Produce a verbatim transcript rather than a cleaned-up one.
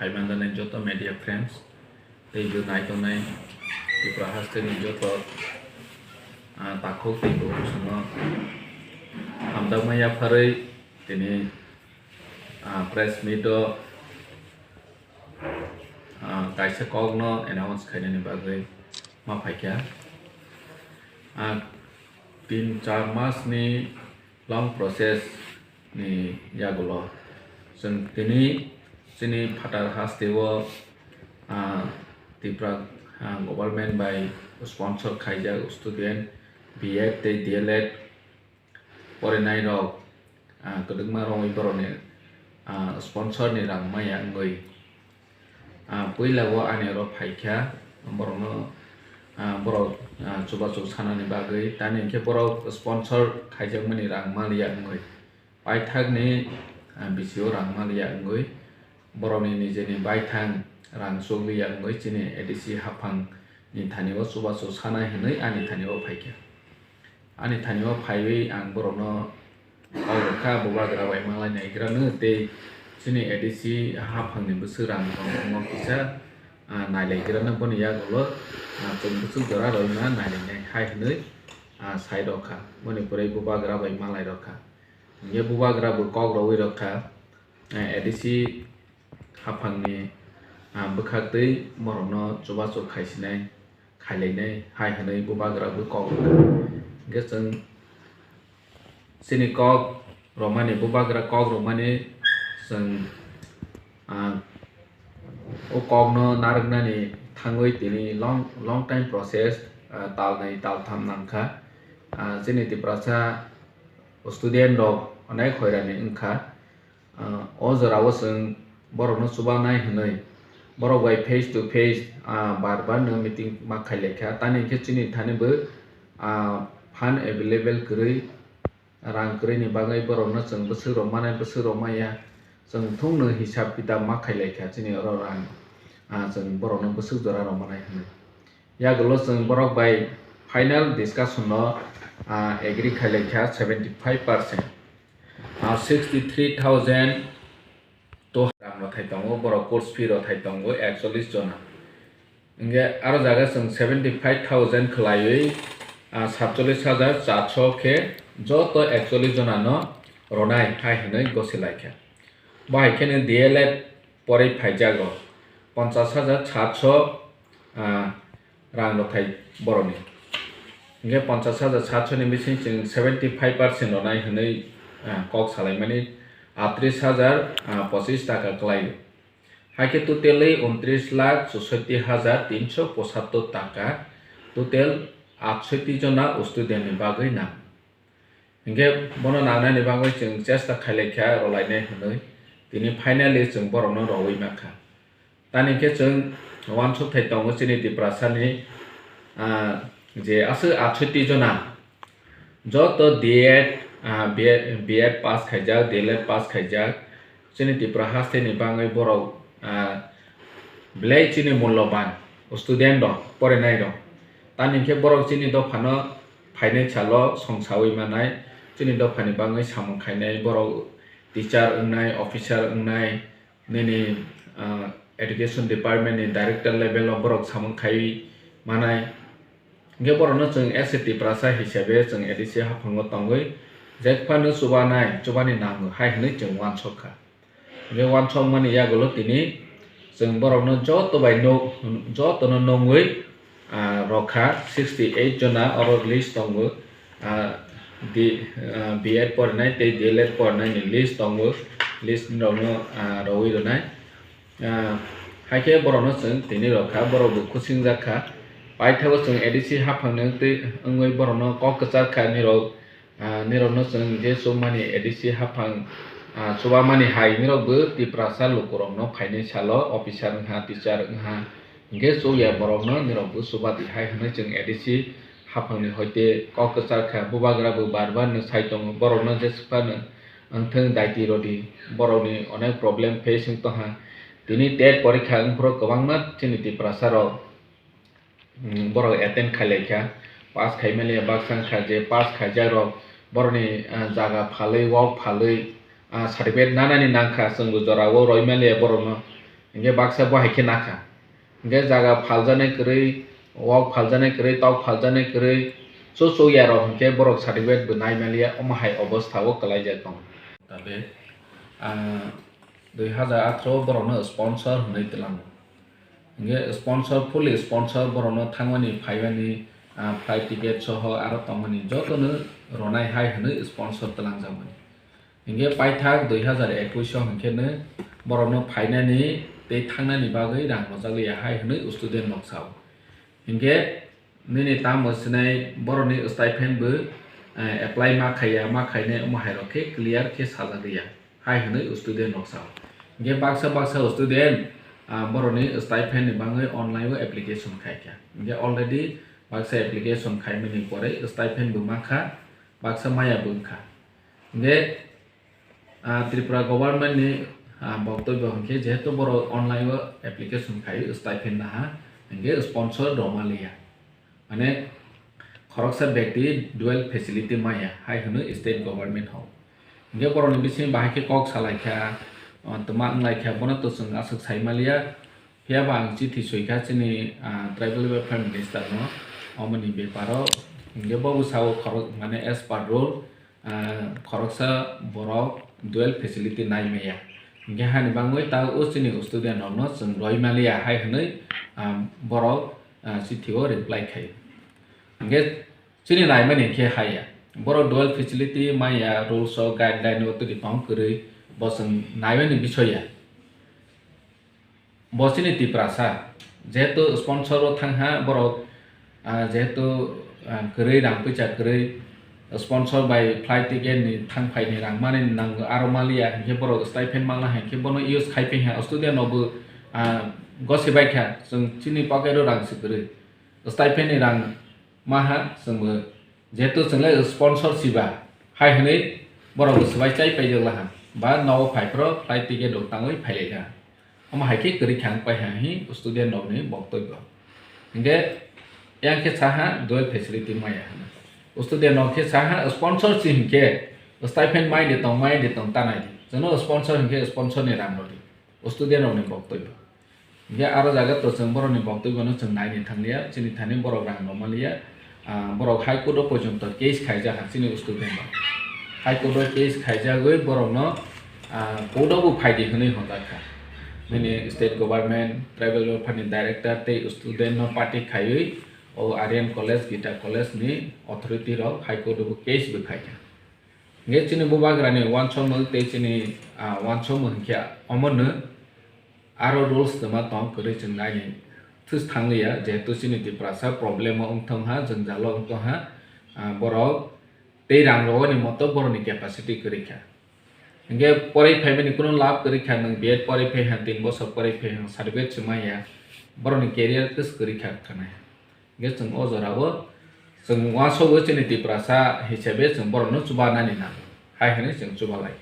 Phaimanjani joto media friends, tei bo naitongnai Tripura hasteni joto, ah, takhuk tei bukhuk songno hamjakma yapharwi tini, ah, press meet o, ah, kaisa kokno announce khainani bagwi ma phaikha. Ah, tin char mas ni long process ni yagulo chwng tini chini phatar hasteo, ah, Tripura, ah, government bai sponsor khaijak student B Ed tei D L Ed porinairok, ah, kwdwkma romwi borokni, ah, sponsor ni rang maya wngwi, ah, puila o ani oro phaikha, borokno, ah, borok, ah, chubachu sanani bagwi, tamni hwnkhe borok sponsor khaijakmani rang maliya wngwi, paithakni, ah, bisio rang maliya wngwi, borokni nijeni baithang rang chugliya wngwi chini A D C haphangni thani o chubachu sana hinwi ani thani o phaikha. Ani thani o phaiwi ang borokno kok rwkha, bubagra bai malai naigrano tei chini A D C haphangni bwswk rang tongmo kisa, ah, nailaigrano boni yagulo, ah, chwng bwswk jora roima nailainai hai hinwi, ah, sai rokha. Boni pore bubagra bai malai rokha. Hingke bubagra bo kok rogwi rokha, eh, A D C haphangni, ah, bwkhaktwi borokno chubachu khaisinai, khailainai hai hwnwi bubagra bo kok rwkha. Hingke chwng chini kok romani, bubagra kok romani chwng, ah, o kokno narwknani thangwi tini long, long time process, ah, talnwi taltham nangkha. Ah, chini Tiprasa student rok onek hoirani wngkha. Ah, o jorao chwng borokno chubanai hwnwi borok bai face to face, ah, bar bar no meeting ma khailaikha. Tamni hwnkhe chini thani bo, ah, fund available kwrwi, rang kwrwini bagwi borokno chwng bwswk rok manai, bwswk rok maya, chwng thungno hisab kitab ma khailaikha chini oro rang, ah, chwng borokno bwswk jora rok manai hwnwi. Yagulo chwng borok bai final discussion no, ah, agree khailaikha seventy five percent. Ah, sixty three thousand to rang rwthai tongo, borok course fee rwthai tongo ekchollish jona. Hingke aro jaga chwng seventy five thousand khwlaiwi, ah, satchollish hajar charso khe joto ekchollish jona no rwnai hai hwnwi gosi laikha. Bo hai kheno D L Ed porwi phaijak rok ponchash hajar satso, ah, rang rwthai borokni. Hingke ponchash hajar satso ni bising chwng seventy five percent rwnai hwnwi, ah, kok salaimani atris hajar, ah, pochis taka kwlaio. Hai khe totally untris lakh chushotti hajar tinso pochattor taka total atsotti jona student ni bagwi nang. Hingke bono nangnani bagwi chwng chesta khailaikha rwlainai hwnwi, tini finally chwng borokno rwui mankha. Tamni hwnkhe chwng uansuk thai tongo chini Tiprasani, ah, je aswk atsotti jona joto D Ed, ah, B Ed, B Ed pass khaijak, D L Ed pass khaijak, chini Tripura hasteni bagwi borok, ah, belai chini mulloban student rok, porinai rok. Tamni hwnkhe borok chini dophano phainai salo songsawi manai, chini dophani bagwi samung khainai, borok teacher wngnai, officer wngnai, nini, ah, education department ni director level o borok samung khaiwi manai. Hingke borokno chwng as a Tiprasa hisabe chwng A D C haphango tongwi jekphano chubanai, chubani nango hai hwnwi chwng uansuk kha. Hingke uansukmani yagulo tini chwng borokno joto bai nuk, jotono nungwi, ah, rokha sixty eight jona oro list tongo, ah, di, ah, B Ed porinai tei D L Ed porinai ni list tongo, list rokno, ah, rowui rwnai. Ah, hai khe borokno chwng tini rokha, borok bo kuching jak kha. Paithago chwng A D C haphang ni wngtwi wngwi borokno kok kwchar kha nirok, ah, nirokno chwng je chukmani A D C haphang, ah, chubamani hai nirok bo Tiprasa lukurokno phainai salo officer wngha, teacher wngha, hingke chukya borokno nirok bo chuba di hai hwnwi chwng A D C haphangni hoite kok kwchar kha. Bubagra bo bar bar no sai tongo, borokno jeswk phano wngthwng daiti rwdi, borokni onek problem face wng tongha. Tini tet porikha wngphuru kwbangma chini Tiprasa rok, mm, borok attend khailaikha, pass khaimaliya baksa wngkha je pass khaijak rok borokni, ah, jaga phalwi, wok phalwi, ah, certificate nanani nangkha, chwngbo jorao roimaliya borokno. Hinkhe baksa bo hai khe nakha. Hinkhe jaga phaljaknai kwrwi, wak phaljaknai kwrwi, tok phaljaknai kwrwi, chuchuk yarok hinkhe borok certificate bo nai manliya, omo hai obostha o kwlaijak tongo. Tabe, ah, dui hazar atharo borokno sponsor hwnwi twlango. Hinkhe sponsor, fully sponsor borokno thangmani, phaimani, ah, flight ticket soho aro tongmani jotono ronai hai hwnwi sponsor twlangjakmani. Hinkhe paithak dui hazar ekush o hinkhe no borokno phainani tei thangnani bagwi rang rwjakliya hai hwnwi student rok sao. Hinkhe nini tamo sinai borokni stipend bo, eh, apply ma khaiya, ma khainai omo hai rok khe clear khe sajak ya hai hwnwi student rok sao. Hinkhe baksa baksa student, ah, borokni stipend ni bagwi online o application khai kha. Hinkhe already baksa application khaimani pore stipend bo ma kha, baksa maya bo wng kha. Hinkhe, ah, Tripura government ni, ah, boktobyo hinkhe jehetu borok online o application khai stipend naha, hinkhe sponsor rwma liya. Mane khoroksa bekti dual facility maya hai hwnwi state government hok. Hinkhe borokni bising bahai khe kok salai kha, ah, twma wng lai kha, bono to chwng aswk sai ma liya. Phiya ba ang chithi soi kha chini, ah, tribal welfare minister no, omoni beparo. Hinkhe bo bwsao khorok, mane as per rule, ah, khoroksa borok dual facility nai maya. Hinkhe hani bagwi ta o chini student rok no chwng roi maliya hai hwnwi, ah, borok, ah, chithi o reply khai. Hinkhe chini naimani hinkhe haya. Borok dual facility maya, rules o guideline o twi tong kwrwi bo chwng naimani bisoya. Bo chini Tiprasa, jehetu sponsor o thangha borok, ah, jehetu, ah, kwrwi rang puisa kwrwi, sponsor bai flight ticket ni thang phai ni rang mani nango, aro maliya hinkhe borok stipend mangna hai khe bono use khai phi ha, student no bo, ah, gosi bai kha, chwng chini pocket o rang se kwrwi, stipend ni rang maha chwngbo. Jehetu chwngle sponsor siba, hai hwnwi borok swbai chai paijak laha, ba nogo phai phro flight ticket rok tangwi phailai laha. Omo hai khe kwrwi kha wng pai ha hi student rokni boktobyo. Hinkhe yang khe saha dual facility maya hwnwi. Student rok khe saha sponsor si hinkhe stipend mai de tong, mai de tong, ta nai di. Jono sponsor hinkhe sponsor ni rang rw di. Student rokni boktobyo. Hinkhe aro jaga to chwng borokni boktobyo no chwng naini thanglia, chini thani borok rang rwmaliya, ah, borok High Court o porjonto case khaijak ha chini student rok. High Court o case khaijagwi borokno, ah, court o bo phaidi hwnwi hwnjak kha. Nini state government, tribal welfare ni director tei student no party khaiwi o Aryan College, Gita College ni authority rok High Court o bo case bo khaikha. Hinkhe chini bubagrani uansukmung tei chini, ah, uansukmung hinkhe omono aro rules twma tong kwrwi chwng naini thus thangliya, jehetu chini Tiprasa problem o wngthong ha, jwngjalo wngthong ha, ah, borok tei rang rwani moto borokni capacity kwrwi kha. Hinkhe porwi phaimani kunu lab kwrwi kha, nwng B Ed porwi phai ha, tin bosor porwi phai ha, certificate se manya, borokni career thus kwrwi kha khwnai. Hinkhe chwng o jorao chwng uansukgo chini Tiprasa hisabe chwng borokno chubanani nango, hai hwnwi chwng chubalai.